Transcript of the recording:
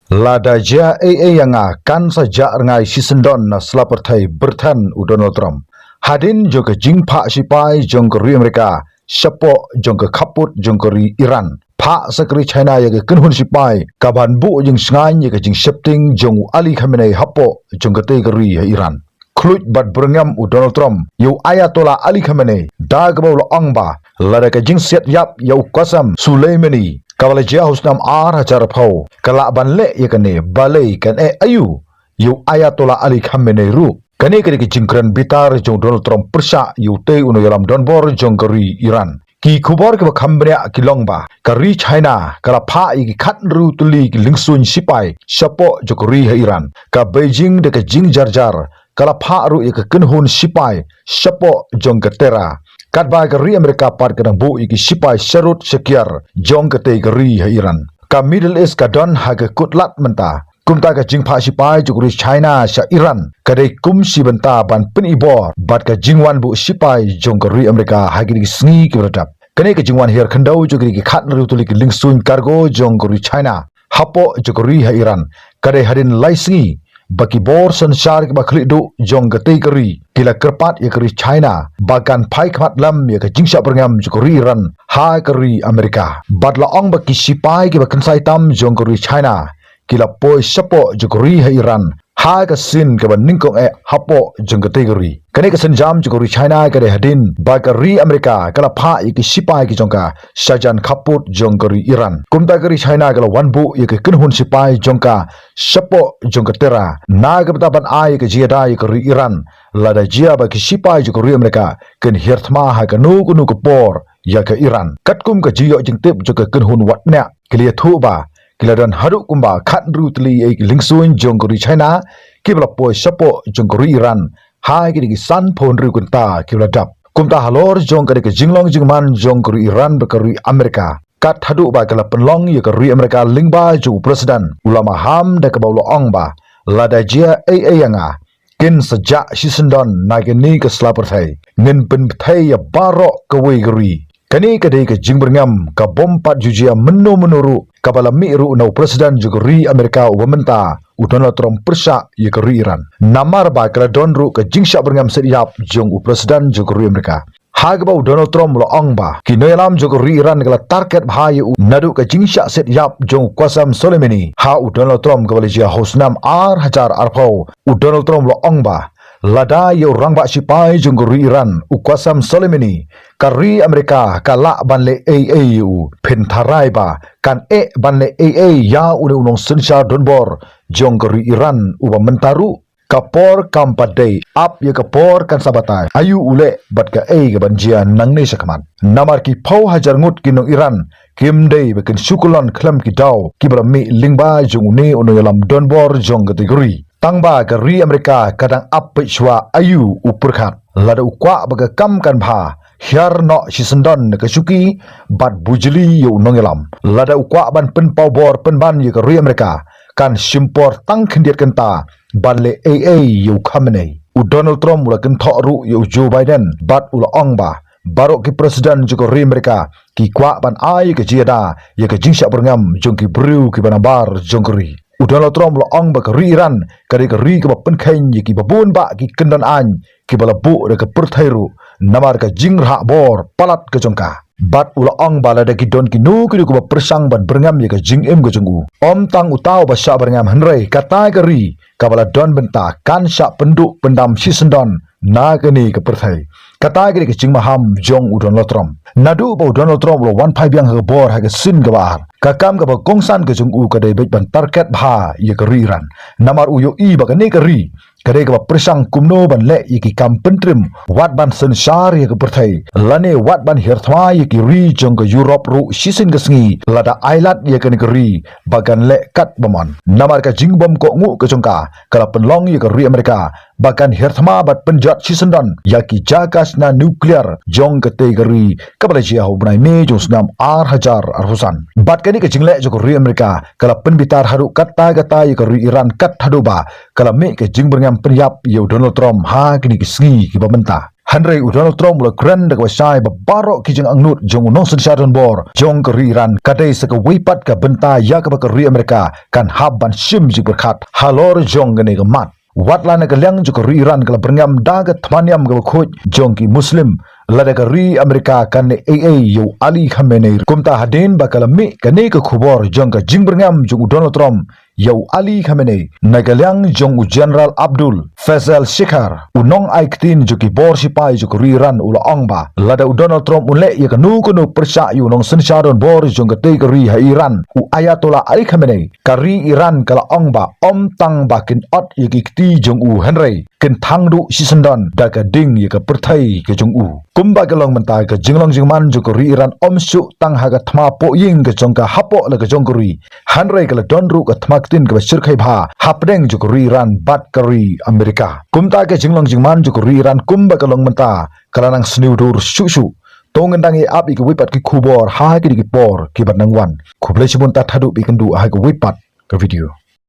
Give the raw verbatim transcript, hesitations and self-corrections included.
Lada jia ei ei ïa nga kan sa jah rngai shisyndon na sla pyrthei, byrthan u Donald Trump. Hadien jong ka jingphah shipai jong ka ri Amerika shapoh jong ka khappud jong ka ri Iran, phah sa ka ri China ïa ka kynhun shipai kaban buh jingshngaiñ ïa ka jingsheptieng jong u Ali Khamenei hapoh jong katei ka ri ha Iran. Khluit bad byrngem u Donald Trump ïa u Ayatollah Ali Khamenei da kaba u la ong ba lada ka jingsiat ïap ïa u Qasem Soleimani kaba la jia ha u snem ar hajar arphew ka lah ban leh ïa kane, balei kan eh aïu ïa u Ayatollah Ali Khamenei ruh. Kane ka dei ka jingkren bitar jong u Donald Trump pyrshah ïa utei u nongïalam donbor jong ka ri Iran. Ki khubor kiba kham bniah ki long ba ka ri China ka la phah ïa ki khathynriew tylli ki lyngsuiñ shipai shapoh jong ka ri ha Iran. Ka Beijing da ka jingjarjar ka la phah ruh ïa ka kynhun shipai shapoh jong ka Tehran. Katba ka ri Amerika pat ka dang buh ïa ki shipai sharud shakiar jong katei ka ri ha Iran. Ka Middle East ka don ha ka kut lad mynta. Kumta ka jingphah shipai jong ka ri China sha Iran ka dei kum shi bynta ban pynibor bad ka jingwan buh shipai jong ka ri Amerika ha kine ki sngi kiba la dep. Kane ka jingwan hiar khyndew jong kine ki khathynriew tylli ki lyngsuiñ cargo jong ka ri China hapoh jong ka ri ha Iran ka dei hadien lai sngi ba ki bor synshar kiba khlieh duh jong katei ka ri ki la kyrpad ïa ka ri China ba kan phai khmat lem ïa ka jingshah byrngem jong ka ri Iran ha ka ri Amerika. Bad la ong ba ki shipai kiba kynsai tam jong ka ri China ki la poi shapoh jong ka ri ha Iran ha ka sien kaba nyngkong eh hapoh jong katei ka ri. Kane ka sienjam jong ka ri China ka dei hadien ba ka ri Amerika ka la phah ïa ki shipai ki jong ka shajan khappud jong ka ri Iran. Kumta ka ri China ka la wan buh ïa ka kynhun shipai jong ka shapoh jong ka Tehran na ka bynta ban ai ïa ka jingïada ïa ka ri Iran lada jia ba ki shipai jong ka ri Amerika kin hiar thma ha kano kano ka por ïa ka Iran. Katkum ka jingïoh jingtip jong ka kynhun wad bniah ki la ïathuh ba ki la don haduh kumba khathynriew tylli ki lyngsuiñ jong ka ri China kiba la poi shapoh jong ka ri Iran ha kine ki sanphew hynriew kynta kiba la dep. Kumta halor jong kane ka jinglong jingman jong ka ri Iran bad ka ri Amerika, kat haduh ba ka la pynlong ïa ka ri Amerika lyngba jong u President u la maham da kaba u la ong ba lada jia ei ei ïa nga kin sa jah shisyndon na kane ka sla pyrthei, ngin pynbthei ïa baroh kawei ka ri. Kane ka dei ka jingbyrngem ka bym pat ju jia mynno mynno ruh kaba la mih ruh na u President jong ka ri Amerika uba mynta u Donald Trump pyrshah ïa ka ri Iran. Namar ba ka la don ruh ka jingshah byrngem siat ïap jong u President jong ka ri Amerika ha kaba u Donald Trump u la ong ba ki nongïalam jong ka ri Iran ka la target bha ïa u naduh ka jingshah siat ïap jong u Qasem Soleimani ha u Donald Trump kaba la jia ha u snem ar hajar arphew. U Donald Trump u la ong ba lada ïa u rangbah shipai jong ka ri Iran u Qasem Soleimani ka ri Amerika ka lah ban leh ei ei ïa u, phin tharai ba kan eh ban leh ei ei ïa une u nongsynshar donbor jong ka ri Iran uba mynta ruh. Ka por kam pat dei, ap ïa ka por kan sa batai aïu u leh bad kaei kaban jia nangne shakhmat. Namar ki phew hajar ngut ki nong Iran kim dei ba kin shu kyllon khlem ki daw kiba la mih lyngba jong une u nongïalam donbor jong katei ka ri. Tangba ka ri Amerika ka dang ap peit shuwa aïu u pyrkhat. Lada u kwah ba ka kam kan bha, hiar noh shisyndon na ka shuki bad bujli ïa u nongïalam. Lada u kwah ban pynpaw bor pynban ïa ka ri Amerika, kan shim por tang khyndiat kynta ban leh ei ei ïa u Khamenei. U Donald Trump u la kynthoh ruh ïa u Joe Biden bad u la ong ba baroh ki president jong ka ri Amerika ki kwah ban ai ka jingïada ïa ka jingshah byrngem jong ki briew kiba nabar jong ka ri. U Donald Trump u la ong ba ka ri Iran ka dei ka ri kaba pynkheiñ ïa kiba bun bah ki kyndon aiñ kiba la buh da ka pyrthei ruh namar ka jingrhah bor palat ka jong ka. Bad u la ong ba lada ki don kino kino kiba pyrshang ban byrngem ïa ka jingim ka jong u, ym tang uta uba shah byrngem hynrei kata ka ri kaba la don bynta kan shah pynduh pyndam shisyndon na kane ka pyrthei. Kata ka dei ka jingmaham jong u Donald Trump. Naduh ba u Donald Trump u la wan phai biang ha ka bor ha ka sien kaba ar, ka kam kaba kongsan ka jong u ka dei beit ban target bha ïa ka ri Iran. Namar u ïohi ba kane ka ri ka dei kaba pyrshang kumno ban leh ïa ki kam pyntrim wat ban synshar ïa ka pyrthei lane wat ban hiar thma ïa ki ri jong ka Europe ruh shisien ka sngi lada ailad ïa kane ka ri ba kan leh kat ba mon. Namar ka jingbym kohnguh ka jong ka ka la pynlong ïa ka ri Amerika ba kan hiar thma bad pynjot shisyndon ïa ki jaka shna nuclear jong katei ka ri kaba la jia ha u bnai May jong u snem ar hajar arphew san. Bad kane ka jingleh jong ka ri Amerika ka la pynbitar haduh katta katta ïa ka ri Iran kat haduh ba ka la mih ka jingbyrngem pynïap ïa u Donald Trump ha kine ki sngi kiba mynta. Hynrei u Donald Trump u la kren da kaba shai ba baroh ki jingangnud jong u nongsynshar donbor jong ka ri Iran ka dei sa kawei pat ka bynta ïa kaba ka ri Amerika kan hap ban shim jingpyrkhat halor jong kane ka mat. Wat la na ka liang jong ka ri Iran ka la byrngem da ka thma niam kaba khuid jong ki Muslim, lada ka ri Amerika kan leh ei ei ïa u Ali Khamenei, kumta hadien ba ka la mih kane ka khubor jong ka jingbyrngem jong u Donald Trump ïa u Ali Khamenei, na ka liang jong u General Abdul Faisal Shekhar, u nongai ktien jong ki bor sipai jong ka ri Iran u la ong ba lada u Donald Trump un leh ïa kano kano pyrshah ïa u nongsynshar donbor jong katei ka ri ha Iran, u Ayatollah Ali Khamenei, ka ri Iran ka la ong ba ym tang ba kin ot ïa ki kti jong u hynrei kin thang duh shisyndon da ka ding ïa ka pyrthei ka jong u. Kumba ka long mynta, ka jinglong jingman jong ka ri Iran ym shuh tang ha ka thma pohïing ka jong ka hapoh la ka jong ka ri, hynrei ka la don ruh ka thma ktien kaba shyrkhei bha hapdeng jong ka ri Iran bad ka ri Amerika. Kumta ka jinglong jingman jong ka ri Iran kumba ka long mynta ka la nang sniew dur shuh shuh. To ngin dang ïa ap ïa kiwei pat ki khubor ha kine ki por kiban nang wan. Khublei shibun, tad haduh ba ïakynduh ha kawei pat ka video.